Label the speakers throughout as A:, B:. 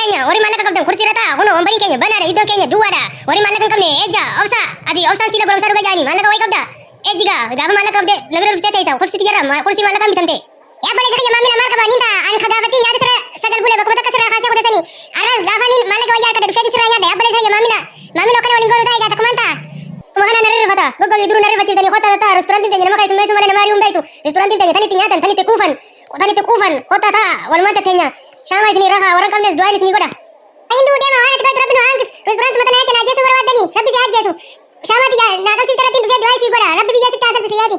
A: keenya warri maallaqa qabdan kursii irra ta'a kunoo wambariin keenya banaadha iddoon keenya duwwaadha warri maallaqa hin qabne ejja obsa ati obsaan siila goromsaa dhuga jaanii maallaqa wayii qabda ejji gaa gaafa maallaqa qabde na bira dhuftee teessa kursii tiyyarra kursii maallaqaan bitamte. Yaa obboleessa kiyya maamila maal qaba nin ta'a ani ka gaafattii nyaata sirra sagal bule bakkuma takka sirraa kaasee kutasanii arras gaafa nin maallaqa wayyaa harkadhe dhufeeti sirraa nyaadha yaa obboleessa kiyya maamila maamila akkana waliin goonu ta'a egaa takkumaan ta'a. Kuma kana narri rifata goggogi duruu narri rifachiiftanii kottaa ta'a restorantiin teenya nama keessummeessuu malee nama ari'uu hin beektu restorantiin teenya tan itti nyaatan tan itti quufan tan itti quufan kottaa ta'a walumaan tatteenya shaamaa isinii rakaa warra hin qabnes du'aan isinii godha. Hinduu deema waan ati beektu rabbi nu haa hanqisu restorantii mata na jecha na ajjeesuu barbaaddanii rabbi si haa ajjeesu shaamaa tiyya naa qabsiifte irratti dhufee du'aa isii godha rabbi biyya sitti haa salphisu yaati.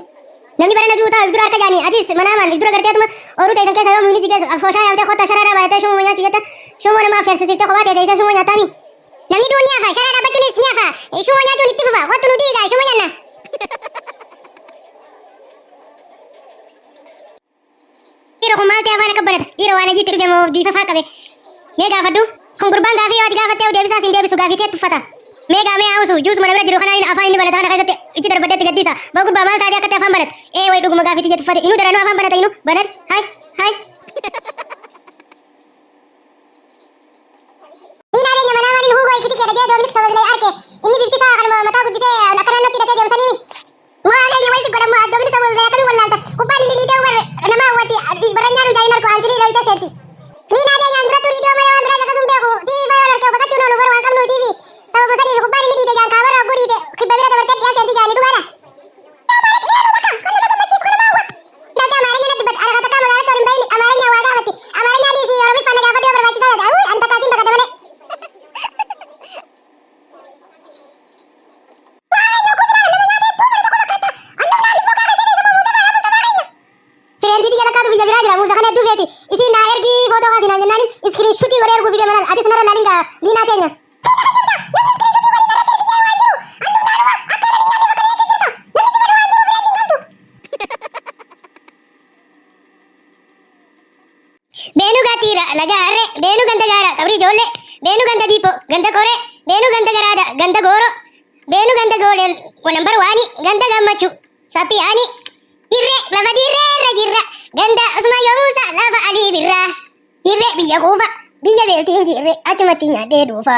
A: Namni barana du'u ta'a if dura harka jaanii atis manaamaan if dura gartee atuma ooruu teessan keessa yoo muyni jigeessu afooshaa yaamtee kottaa sharaa dhaabattee shumuma nyaachuu jetta shumoo nama affeersisiiftee kophaa teete isa shumoo nyaataami. Namni du'uun ni hafa sharaa dhaabbachuunis ni hafa shumoo nyaachuun itti fufa kottu nuti egaa shumoo nyaanna. Dhiira kun maal ta'e afaan akka banata dhiira waan ajiitti dhufe moo diifafaa qabe mee gaafadhu kun gurbaan gaafii yoo ati gaafattee deebisaa siin deebisu gaafii tee tuffata mee gaamee haawusu juusuma na bira jiru kanaan afaan inni banata kana keessatti ichi darbaddeetti gaddiisa boo gurbaa maal taatee akkatti afaan banat ee way dhuguma gaafii tiyya tuffate inuu daranuu afaan banata inuu banat hay hay. Niin adeenya manaa maaliin huugoo ikiti keedha jee Dominik Soboslay arke inni bifti isaa kanuma mataa guddisee akka naannootti hidhatee deemu saniimi. Moo adeenya wayii si godha moo Dominik Soboslay akkamiin wallaalta kubbaan inni dhiitee umar nama hawwatti barranyaa nu jaayin arku aankilii dhoyitee seenti. Niin adeenya an durattuu riidiyoo malee waan biraa caqasuun beeku TV faa yoon arke baqachuun oolu bar waan qabnuu TV sababa saniif kubbaan inni dhiite jaan kaabarra hogguu dhiite kibba bira dabartee dhiyaa seenti jaani dhugaadha. Takka Amaarenya natti dubbatti. Ana takka magaalatti ol hin bahin Amaarenya waa gaafatti. Amaarenya dhiisi Oromiffaan na gaafadhu yoo barbaachisaa taate. Awuu an takka asiin baqadha malee. Fireentii tiyya takkaatu biyya biraa jira muuza kana hedduu feeti. Isiin naa ergii footoo kaasi naan jennaanin iskiriin shutii godhee erguu fide malal atis narra laalin gaa liinaa teenya. Beenu gaatiira laga harree beenu ganda gaara qabrii ijoollee beenu ganda diipo ganda qoree beenu ganda garaada ganda gooro beenu ganda goolee nambar waani ganda gammachuu saphiyaani dirree lafa dirree irra jirra ganda Usmaayyoo Muusaa lafa Alii Birraa. Dirree biyya kuufa biyya beeltiin jirre achumatti nyaadhee dhuufa.